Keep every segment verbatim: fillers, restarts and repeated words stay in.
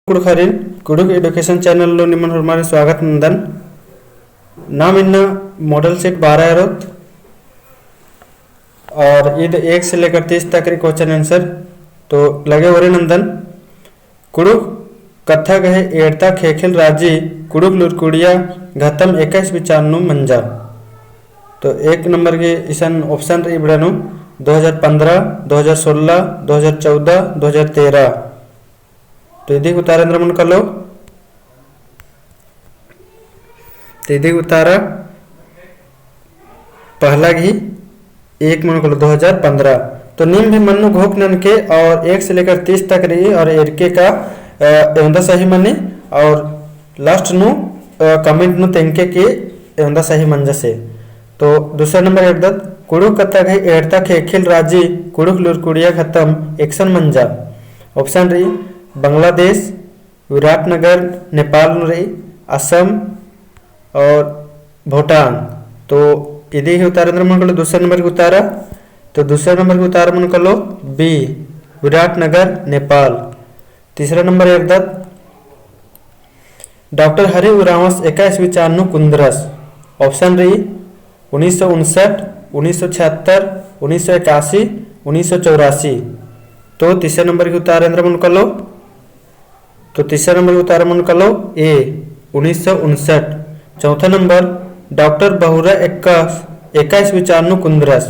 कुँड़ुख़रिन, कुँड़ुख़ education channel नू निमन होरमारिन स्वागत नन्दन। नाम इन्ना model set बारह एरोत और ईद एक से लेकर तीस तक रई question answer। तो लगे ओरे नन्दन। कुँड़ुख़ कत्था गही एड़ता ख़ेख़ेल राजी कुँड़ुख़ लूरकुड़िया घतम एका ईस्वी चान नू मंजा। तो एक नंबर गे इसन option रई इबड़ा नू दो हज़ार पन्द्रह, दो हज़ार सोलह, दो हज़ार चौदह, दो हज़ार तेरह। तो इदी उत्तर एन्दरा मनो कालो, तो इदी उत्तर पहला गही एक मनो कालो दो हज़ार पन्द्रह। तो नीम भी मन्नु घोख ननके और एक से लेकर तीस तक रई और एरके का, अ, एवंदा सही मनी और last नू, अ, comment नू तेंगके कि एवंदा सही मंजा से। तो दूसरा नंबर एरदत, कुँड़ुख़ कत्था गही एड़ता ख़ेख़ेल राजी कुँड़ुख़ लूरकुड़िया घतम एकसन मंजा। Option रई बांग्लादेश, विराटनगर, नेपाल नू रई, असम और भूटान। तो इदी ही उत्तर एन्दरा मनो कालो दूसरा नंबर गे उत्तर। तो दूसरा नंबर गे उत्तर मनो कालो B, विराटनगर, नेपाल। तीसरा नंबर एरदत, डॉक्टर हरि उराँवस एका ईस्वी चान नू कुन्दरस। Option रई उन्नीस सौ उनसठ, उन्नीस सौ छिहत्तर, उन्नीस सौ इक्यासी, उन्नीस सौ चौरासी। तो तीसरा नंबर गे उत्तर एन्दरा मनो कालो, तो तीसरा नंबर गे उत्तर मनो कालो A, उन्नीस सौ उनसठ। चौथा नंबर, डॉक्टर बहुरा एक्कस एका ईस्वी चान नू कुन्दरस।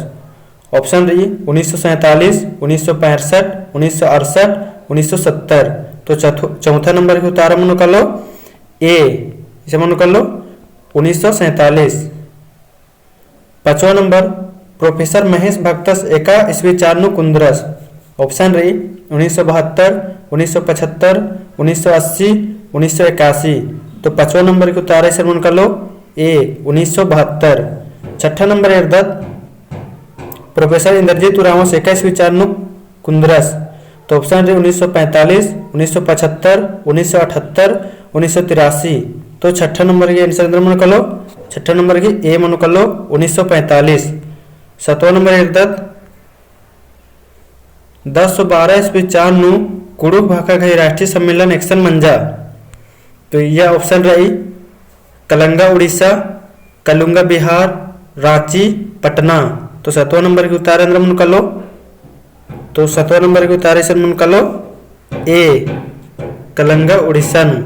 Option रई उन्नीस सौ सैंतालीस, उन्नीस सौ पैंसठ, उन्नीस सौ अड़सठ, उन्नीस सौ सत्तर। तो चौथ-, चौथा नंबर गे उत्तर मनो कालो A, इसे मनो कालो उन्नीस सौ सैंतालीस। पाँचवा नंबर, प्रोफेसर महेश भक्तस एका ईस्वी चान नू कुन्दरस। Option रई उन्नीस सौ बहत्तर, उन्नीस सौ पचहत्तर, उन्नीस सौ अस्सी, उन्नीस सौ इक्यासी। तो पाँचवा नंबर गे उत्तर इसन मनो कालो A, उन्नीस सौ बहत्तर। छठा नंबर एरदत, प्रोफेसर इंद्रजीत उराँवस एका ईस्वी चान नू कुन्दरस। तो option रई उन्नीस सौ पैंतालीस, उन्नीस सौ पचहत्तर, उन्नीस सौ अठहत्तर, उन्नीस सौ तिरासी। तो छठा नंबर गे answer एन्दरा मनो कालो, छठा नंबर गे A मनो कालो, उन्नीस सौ पैंतालीस। सतवा नंबर एरदत, दस सौ बारह ईस्वी चान नू कुँड़ुख़ भाखा गही राष्ट्रीय सम्मेलन एकसन मंजा। तो इया option रई, कलंगा उड़ीसा, कलुंगा बिहार, राँची, पटना। तो सतवा नंबर गे उत्तर एन्दरा मनो कालो, तो सतवा नंबर गे उत्तर इसन मनो कालो A, कलंगा उड़ीसा नू।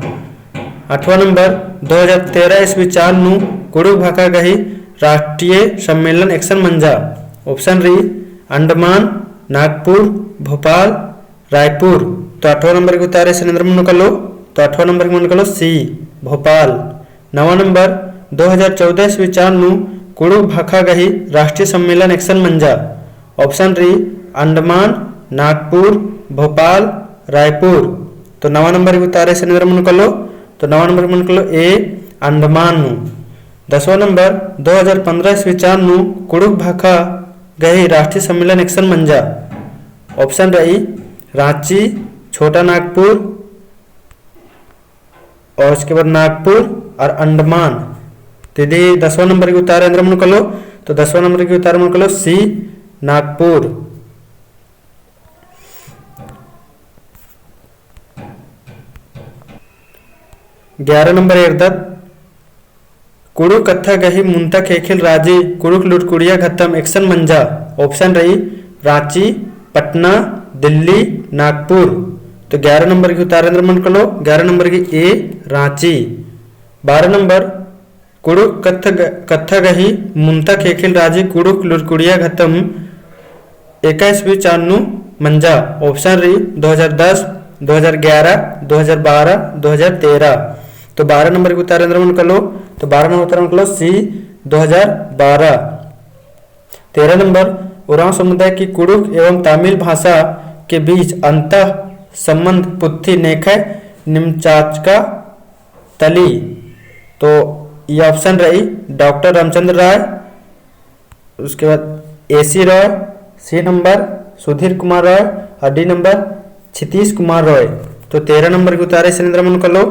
आठवा नंबर, दो हज़ार तेरह ईस्वी चान नू कुँड़ुख़ भाखा गही राष्ट्रीय सम्मेलन एकसन मंजा। Option रई, अंडमान, नागपुर, भोपाल, रायपुर। तो आठवा नंबर गे उत्तर इसन एन्दरा मनो कालो, तो आठवा नंबर गे मनो कालो C, भोपाल। नवा नंबर, दो हज़ार चौदह ईस्वी चान नू कुँड़ुख़ भाखा गही राष्ट्रीय सम्मेलन एकसन मंजा। Option रई, अंडमान, नागपुर, भोपाल, रायपुर। तो नवा नंबर गे उत्तर इसन एन्दरा मनो कालो, तो नवा नंबर मनो कालो A, अंडमान नू। दसवा नंबर, दो हज़ार पन्द्रह ईस्वी चान नू कुँड़ुख़ भाखा गही राष्ट्रीय सम्मेलन एकसन मंजा। Option रई, राँची, छोटा नागपुर, और उसके बाद नागपुर और अंडमान। तो इदी दसवा नंबर गे उत्तर एन्दरा मनो कालो, तो दसवा नंबर गे उत्तर मनो कालो C, नागपुर। ग्यारह नंबर एरदत, कुँड़ुख़ कत्था गही मुन्ता ख़ेख़ेल राजी कुँड़ुख़ लूरकुड़िया घतम एकसन मंजा। Option रई, राँची, पटना, दिल्ली, नागपुर। तो ग्यारह नंबर गे उत्तर एन्दरा मनो कालो, ग्यारह नंबर गे A, राँची। बारह नंबर, कुँड़ुख़ कत्था ग-, कत्था गही मुन्ता ख़ेख़ेल राजी कुँड़ुख़ लूरकुड़िया घतम एका ईस्वी चान नू मंजा। Option रई, दो हज़ार दस, दो हज़ार ग्यारह, दो हज़ार बारह, दो हज़ार तेरह। तो बारह नंबर गे उत्तर एन्दरा मनो कालो, तो बारह नंबर उत्तर मनो कालो C, दो हज़ार बारह। तेरह नंबर, उराँव समुदाय की कुँड़ुख़ एवं तमिल भाषा के बीच अंतः संबंध पुथी नेखय निमचाचका तली। तो ये option रई, डॉक्टर रामचंद्र राय, उसके बाद A C Roy, C number Sudhir Kumar Roy और D नंबर क्षितीश कुमार रॉय। तो तेरह नंबर गे उत्तर इसन एन्दरा मनो कालो,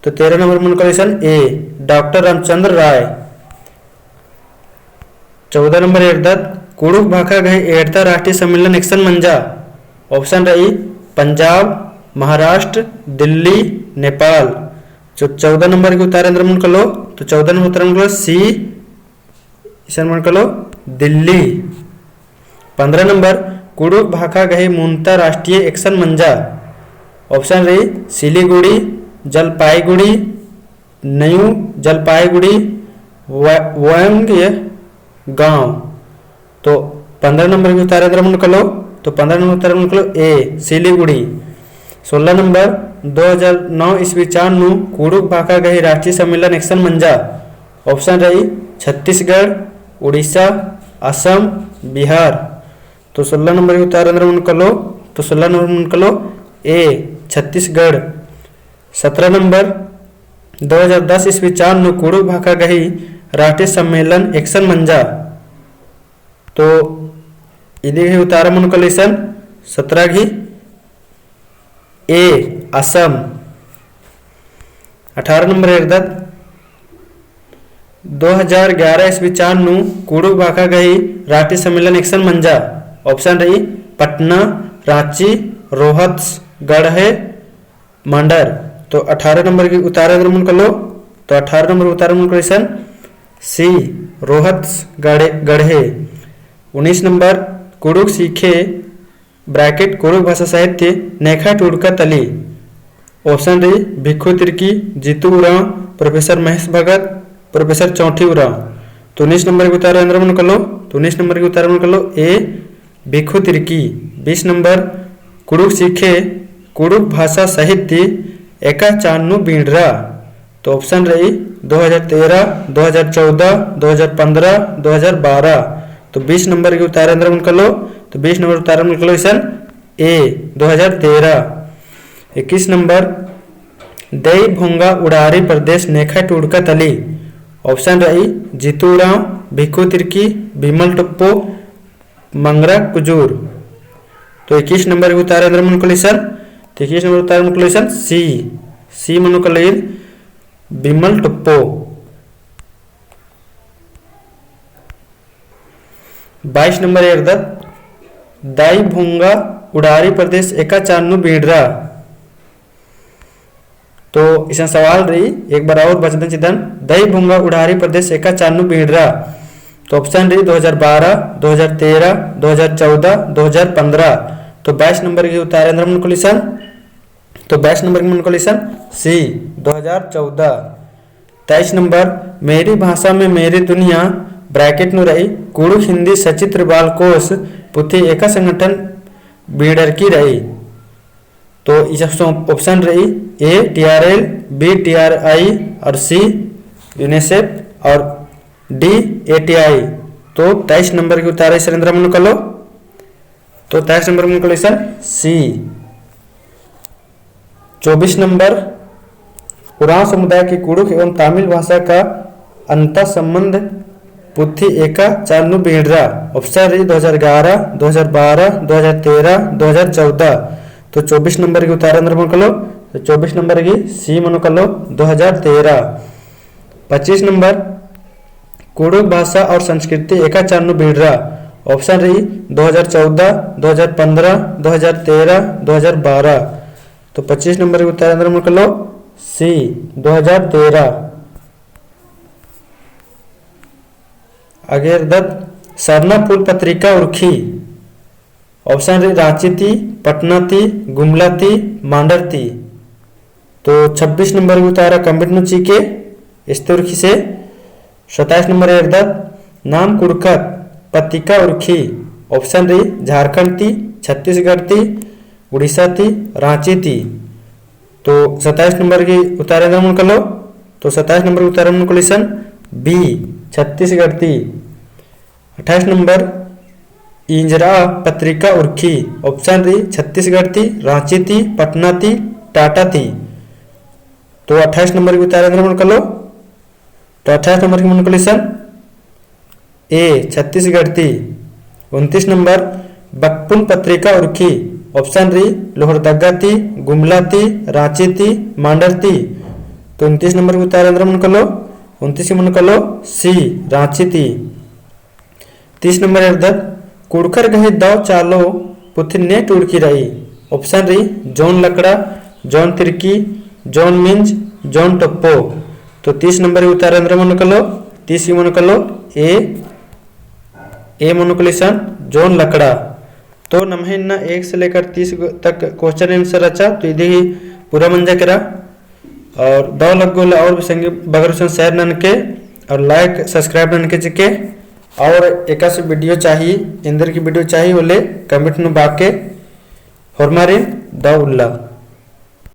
तो तेरह नंबर मनो कालो इसन A, डॉक्टर रामचंद्र राय। चौदह नंबर एरदत, कुँड़ुख़ भाखा गही एड़ता राष्ट्रीय सम्मेलन एकसन मंजा। Option रई, पंजाब, महाराष्ट्र, दिल्ली, नेपाल। तो चौदह नंबर के उत्तर एन्दर मनो कालो, तो चौदह नंबर उत्तर मनो कालो C, इसन मनो कालो दिल्ली। पन्द्रह नंबर, कुँड़ुख़ भाखा गही मुन्ता राष्ट्रीय एकसन मंजा। Option रई सिलीगुड़ी, जलपाईगुड़ी, न्यू जलपाईगुड़ी, व-, वोंगगांव। तो पन्द्रह नंबर के उत्तर एन्दर मनो कालो, तो पन्द्रह नंबर उत्तर मनो कालो A, सिलीगुड़ी। सोलह नंबर, दो हजार नौ ईस्वी चान नू कुँड़ुख़ भाखा गही राष्ट्रीय सम्मेलन एकसन मंजा। Option रई छत्तीसगढ़, उड़ीसा, असम, बिहार। तो सोलह नंबर के उत्तर एन्दर मनो कालो, तो सोलह नंबर मनो कालो A, छत्तीसगढ़। सत्रह नंबर, दो हजार दस ईस्वी चान नू कुँड़ुख़ भाखा गही राष्ट्रीय सम्मेलन एकसन मंजा। तो इदी गही उत्तर मनो कालो इसन सत्रह गही A, असम। अठारह नंबर एरदत, दो हजार ग्यारह ईस्वी चान नू कुँड़ुख़ भाखा गही राष्ट्रीय सम्मेलन एकसन मंजा। Option रई पटना, राँची, रोहतस, गढ़े, मांडर। तो अठारह नंबर के उत्तर एन्दर मनो कालो, तो अठारह नंबर उत्तर मनो कालो इसन C, रोहतस, गढ़े, गढ़े। उन्नीस नंबर, कुँड़ुख़ सीखे, bracket, कुँड़ुख़ भाषा साहित्य नेखय टूड़का तली। Option रई भिक्खु तिर्की, जीतू उराँव, प्रोफेसर महेश भगत, प्रोफेसर चौंठी उराँव। तो उन्नीस नंबर के उत्तर एन्दर मनो कालो, तो उन्नीस नंबर के उत्तर मनो कालो A, भिक्खु तिर्की। बीस नंबर, कुँड़ुख़ सीखे, कुँड़ुख़ भाषा साहित्य एका चान नू बींड़रा। तो option रई दो हजार तेरह, दो हजार चौदह, दो हजार पन्द्रह, दो हजार बारह। तो बीस नंबर के उत्तर एन्दर मनो कालो, तो बीस नंबर उत्तर मनो कालो इसन A, दो हजार तेरह। इक्कीस नंबर, दई भोंगा उड़ारी प्रदेश नेखय टूड़का तली। Option रई जीतू उराँव, भिक्खु तिर्की, बिमल टोप्पो, मंगरा कुजूर। तो इक्कीस नंबर के उत्तर एन्दर मनो कालो इसन, तो इक्कीस नंबर उत्तर मनो कालो इसन C, C मनो कालो ईद बिमल टोप्पो। बाईस नंबर एरदत, दई भोंगा उड़ारी प्रदेश एका चान नू बींड़रा। तो इसन सवाल रई, एक बार और बचदन चिदन, दई भोंगा उड़ारी प्रदेश एका चान नू बींड़रा। तो option रई दो हजार बारह, दो हजार तेरह, दो हजार चौदह, दो हजार पन्द्रह। तो बाईस नंबर के उत्तर एन्दर मनो कालो इसन, तो बाईस नंबर के मनो कालो इसन C, दो हजार चौदह। तेईस नंबर, मेरी भाषा में मेरी दुनिया, bracket नू रई, कुँड़ुख़ हिंदी सचित्र बाल कोस पुथी एका संगठन बींड़रकी रई। तो इसन option रई A, T R L, B, T R I और C, यूनिसेफ और D, A T I। तो तेईस नंबर के उत्तर इसन एन्दर मनो कालो, तो तेईस नंबर मनो कालो इसन C। चौबीस नंबर, उराँव समुदाय की कुँड़ुख़ एवं तमिल भाषा का अंतः संबंध पुथी एका चान नू बींड़रा। Option रई दो हजार ग्यारह, दो हजार बारह, दो हजार तेरह, दो हजार चौदह। तो चौबीस नंबर के उत्तर एन्दर मनो कालो, तो चौबीस नंबर की C मनो कालो, दो हजार तेरह। पच्चीस नंबर, कुँड़ुख़ भाषा और संस्कृति एका चान नू बींड़रा। Option रई दो हजार चौदह, दो हजार पन्द्रह, दो हजार तेरह, दो हजार बारह। तो पच्चीस नंबर के उत्तर एन्दर मनो कालो C, दो हजार तेरह। आगे एरदत सरना फूल पत्रिका उरखी। Option रई राँची ती, पटना ती, गुमला ती, मांडर ती। तो छब्बीस नंबर के उतारा comment नू चिके, इस्ते उरखी से। सत्ताईस नंबर एरदत, नाम कुँड़ुख़त पत्रिका उरखी। Option रई झारखंड ती, छत्तीसगढ़ ती, उड़ीसा ती, राँची ती। तो सत्ताईस नंबर के उतारा एन्दर मनो कालो, तो सत्ताईस नंबर के उतारा मनो कालो इसन B, छत्तीसगढ़ ती। अट्ठाईस नंबर, इंजरा पत्रिका उरखी। Option रई छत्तीसगढ़ ती, राँची ती, पटना ती, टाटा ती। तो अट्ठाईस नंबर के उतारा एन्दर मनो कालो, तो अट्ठाईस नंबर के मनो कालो इसन A, छत्तीसगढ़ ती। उनतीस नंबर, बकपुन पत्रिका उरखी। Option रई लोहरदगा ती, गुमला ती, राँची ती, मांडर ती। तो उनतीस नंबर के उतारा एन्दर मनो कालो, उनतीस के मनो कालो C, राँची ती। तीस नंबर एरदत, कुँड़ुख़र गही दव चालो पुथी ने टूड़की रई। Option रई, जौन लकड़ा, जौन तिरकी, जौन मिंज, जौन टप्पो। तो तीस नंबर ही उत्तर एन्दरा मनो कालो, तीस ही मनो कालो, A, A मनो कालो इसन, जौन लकड़ा। तो नम्है इन्ना एक से लेकर तीस गो तक question answer रहचा, तो इदी ही पूरा मंजा केरा। और दव लग्गो ले और भी संगी बगर गुसन share ननके और like subscribe ननके चिके। और एकासे video चाही, एन्देरकी video चाही होले comment नू बाके। होरमारिन दव उल्ला।